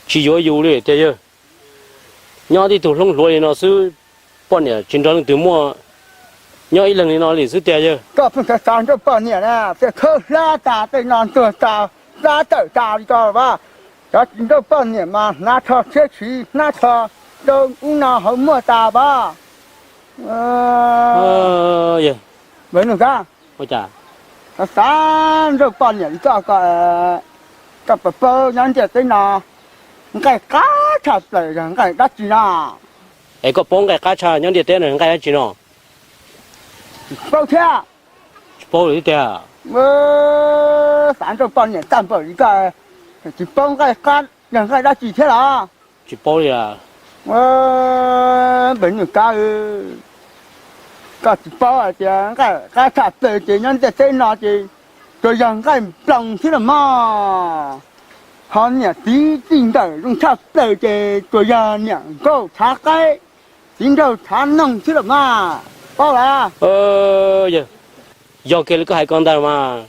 Tsis yuav yus li tiag yawg. Nyob tib tug hlob hluav li no xwb, poj niam tsis nrog leej twg muaj, nyob ib leeg li no li xwb tiag yawg. Koj pheej xav xav nrauj poj niam na, thiaj khawb hlab tas tej no ntuag tas, hlab tawm tas li ko los as. Cov tsis nrauj poj niam mas hnav rho tshiab tshiv, hnav rho rau ub no hauv muaj tas as. Npawg Nuj Kab, xav xav nrauj poj niam li koj ko, koj puas paub nyob ntiaj teb no nqaij qab tshaj plaws yog nqaij dab tsi no? Es koj paub nqaij qab tshaj nyob ntiaj teb no nqaij dab tsi no? Tsis paub thiab. Tsis paub li tiag. Xav nrauj poj niam tag npaum li koj, tsis paub nqaij qab yog nqaij dab tsi thiab los? Tsis paub li. Npawg Nuj Kab, koj tsis paub hais tias nqaij qab tshaj plaws ces nyob ntiaj teb no ces tsuas yog nqaij nploos xwb los mas. Ho niam txiv txij nkawm zoo tshaj plaws ces tsuas yog niam nkauj tshav qaib, txiv nraug tshav noog xwb los mas. Paub los? Yog kiag li koj hais ko ntag mas.